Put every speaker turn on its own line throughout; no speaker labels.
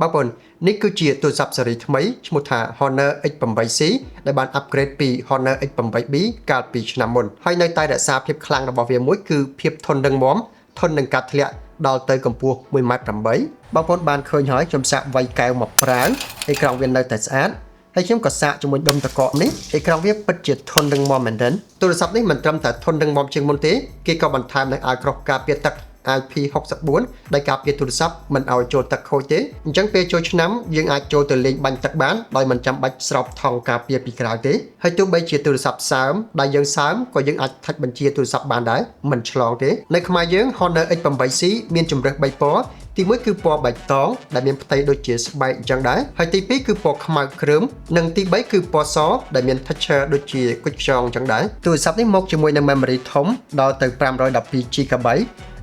បងប្អូននេះគឺជាទូរស័ព្ទស៊េរីថ្មីឈ្មោះថា Honor X8C ដែលបាន upgrade ពី Honor X8B កាលពីឆ្នាំមុនហើយនៅតែរក្សាភាពខ្លាំងរបស់វាមួយគឺភាពធន់រឹងមាំធន់នឹងការធ្លាក់ដល់ទៅកម្ពស់1.8ម៉ែត្របងប្អូនបានឃើញហើយខ្ញុំសាកវាយកែវមកប្រាវអេក្រង់វានៅតែស្អាតហើយខ្ញុំក៏សាកជាមួយដុំទឹកកកនេះអេក្រង់វាពិតជាធន់រឹងមាំមែនទែនទូរស័ព្ទនេះមិនត្រឹមតែធន់រឹងមាំជាងមុនទេគេក៏បន្ថែមនៅអាវក្រោះការពារទឹក IP64 ដែលការពារទូរស័ព្ទមិនឲ្យចូលទឹកខូចទេអញ្ចឹងពេលចូលឆ្នាំយើងអាចចូលទៅលេងបាញ់ទឹកបានដោយមិនចាំបាច់ស្រោបថង់ការពារពីក្រៅទេហើយទោះបីជាទូរស័ព្ទសើមដែលយើងសើមក៏យើងអាច touch បញ្ជាទូរស័ព្ទបានដែរមិនឆ្លងទេនៅខ្មែរយើង Honor X8C មានជម្រើស3ពណ៌ទី1គឺពណ៌បៃតងដែលមានផ្ទៃដូចជាស្បែកអញ្ចឹងដែរហើយទី2គឺពណ៌ខ្មៅគ្រើមនិងទី3គឺពណ៌សដែលមាន texture ដូចជាគុជខ្យងអញ្ចឹងដែរទូរស័ព្ទនេះមកជាមួយនឹង memory ធំដល់ទៅ 512 GB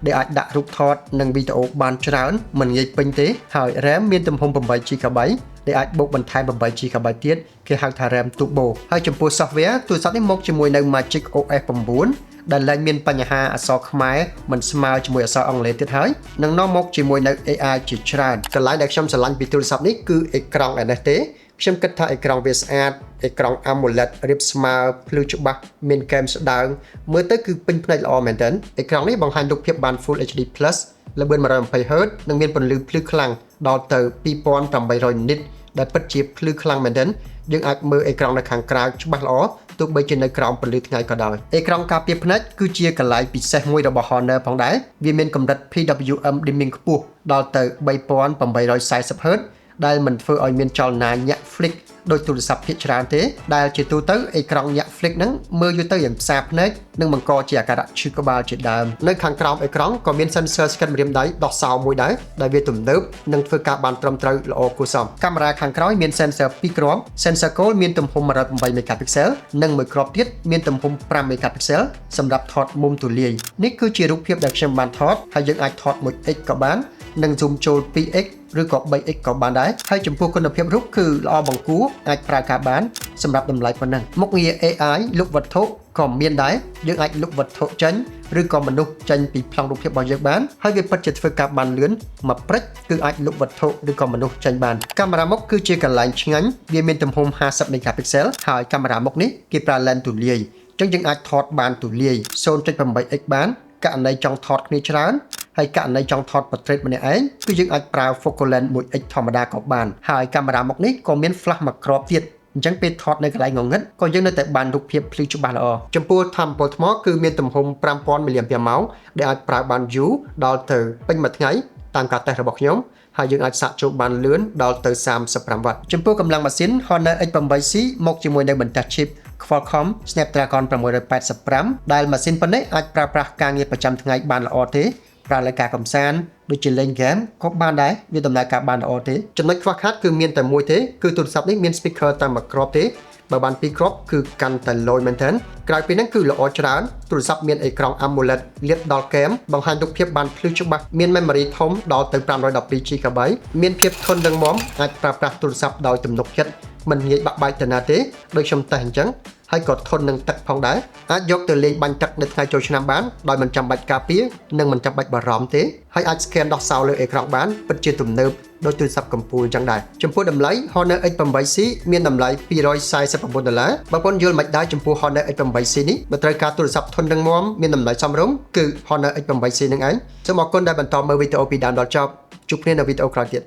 ដែលអាចដាក់រូបថតនិងវីដេអូបានច្រើនមិនងាយពេញទេហើយ RAM មានទំហំ 8 GB ដែលអាចបូកបន្ថែម 8 GB ទៀតគេហៅថា RAM Turbo ហើយចំពោះ software ទូរស័ព្ទនេះមកជាមួយនៅ Magic OS 9ដែលលែងមានបញ្ហាអក្សរខ្មែរមិនស្មើជាមួយអក្សរអង់គ្លេសទៀតហើយនឹងនាំមកជាមួយនៅ AI ជាច្រើនកន្លែងដែលខ្ញុំស្រឡាញ់ពីទូរស័ព្ទនេះគឺអេក្រង់ឯនេះទេខ្ញុំគិតថាអេក្រង់វាស្អាតអេក្រង់ AMOLED រាបស្មើភ្លឺច្បាស់មានកែមស្ដើងមើលទៅគឺពេញភ្នែកល្អមែនទែនអេក្រង់នេះបង្ហាញរូបភាពបាន Full HD+ ល្បឿន 120 Hz និងមានពន្លឺភ្លឺខ្លាំងដល់ទៅ2800 nit ដែលពិតជាភ្លឺខ្លាំងមែនទែនយើងអាចមើលអេក្រង់នៅខាងក្រៅច្បាស់ល្អទោះបីជានៅក្រោមពន្លឺថ្ងៃក៏ដោយអេក្រង់ការពារភ្នែកគឺជាកន្លែងពិសេសមួយរបស់ Honor ផងដែរវាមានកម្រិត PWM dimming ខ្ពស់ដល់ទៅ3840 Hz ដែលមិនធ្វើឲ្យមានចលនាញាក់ flick ដោយទូរស័ព្ទភាគច្រើនទេដែលជាទូទៅអេក្រង់ញាក់ flick ហ្នឹងមើលយូរទៅយ៉ាងផ្សាភ្នែកនិងបង្កជាអាការៈឈឺក្បាលជាដើមនៅខាងក្រោមអេក្រង់ក៏មាន sensor scan ម្រាមដៃដោះសោមួយដែរដែលវាទំនើបនិងធ្វើការបានត្រឹមត្រូវល្អគួរសមកាមេរ៉ាខាងក្រោយមាន sensor 2គ្រាប់ sensor គោលមានទំហំ108 megapixel និងមួយគ្រាប់ទៀតមានទំហំ5 megapixel សម្រាប់ថតមុំទូលាយនេះគឺជារូបភាពដែលខ្ញុំបានថតហើយយើងអាចថត 1x ក៏បាននិង zoom ចូល 2x ឬក៏ 3x ក៏បានដែរហើយចំពោះគុណភាពរូបគឺល្អបង្គួរអាចប្រើការបានសម្រាប់តម្លៃប៉ុណ្ណឹងមុខងារ AI លុបវត្ថុក៏មានដែរយើងអាចលុបវត្ថុចេញឬក៏មនុស្សចេញពីប្លង់រូបភាពរបស់យើងបានហើយវាពិតជាធ្វើការបានលឿនមកព្រិចគឺអាចលុបវត្ថុឬក៏មនុស្សចេញបានកាមេរ៉ាមុខគឺជាកន្លែងឆ្ងាញ់វាមានទំហំ50 megapixel ហើយកាមេរ៉ាមុខនេះគេប្រើ lens ទូលាយអញ្ចឹងយើងអាចថតបានទូលាយ 0.8x បានករណីចង់ថតគ្នាច្រើនហើយករណីចង់ថត portrait ម្នាក់ឯងគឺយើងអាចប្រើ focal length 1x ធម្មតាក៏បានហើយកាមេរ៉ាមុខនេះក៏មាន flash មួយគ្រាប់ទៀតអញ្ចឹងពេលថតនៅកន្លែងងងឹតក៏យើងនៅតែបានរូបភាពភ្លឺច្បាស់ល្អចំពោះថាមពលថ្មគឺមានទំហំ5000 mAh ដែលអាចប្រើបានយូរដល់ទៅពេញមួយថ្ងៃតាមការតេស្តរបស់ខ្ញុំហើយយើងអាចសាកចូលបានលឿនដល់ទៅ35វ៉ាត់ចំពោះកម្លាំងម៉ាស៊ីន Honor X8C មកជាមួយនឹងបន្ទះ chip Qualcomm Snapdragon 685ដែលម៉ាស៊ីនប៉ុណ្ណេះអាចប្រើប្រាស់ការងារប្រចាំថ្ងៃបានល្អទេប្រើលើការកំសាន្តដូចជាលេងហ្គេមក៏បានដែរវាដំណើរការបានល្អទេចំណុចខ្វះខាតគឺមានតែមួយទេគឺទូរស័ព្ទនេះមាន speaker តែមួយគ្រាប់ទេបើបានពីរគ្រាប់គឺកាន់តែលយមែនទែនក្រៅពីហ្នឹងគឺល្អច្រើនទូរស័ព្ទមានអេក្រង់ AMOLED លាតដល់គែមបង្ហាញរូបភាពបានភ្លឺច្បាស់មាន memory ធំដល់ទៅ 512 GB មានភាពធន់រឹងមាំអាចប្រើប្រាស់ទូរស័ព្ទដោយទំនុកចិត្តមិនងាយបាក់បែកទៅណាទេដូចខ្ញុំតេស្តអញ្ចឹងហើយក៏ធន់នឹងទឹកផងដែរអាចយកទៅលេងបាញ់ទឹកនៅថ្ងៃចូលឆ្នាំបានដោយមិនចាំបាច់ការពារនិងមិនចាំបាច់បារម្ភទេហើយអាច scan ដោះសោលើអេក្រង់បានពិតជាទំនើបដោយទូរស័ព្ទកំពូលអញ្ចឹងដែរចំពោះតម្លៃ Honor X8C មានតម្លៃ249ដុល្លារបើបងយល់មិនដែរចំពោះ Honor X8C នេះបើត្រូវការទូរស័ព្ទធន់រឹងមាំមានតម្លៃសមរម្យគឺ Honor X8C នឹងឯងសូមអរគុណដែលបន្តមើលវីដេអូពីដើមដល់ចប់ជួបគ្នានៅវីដេអូក្រោយទៀត។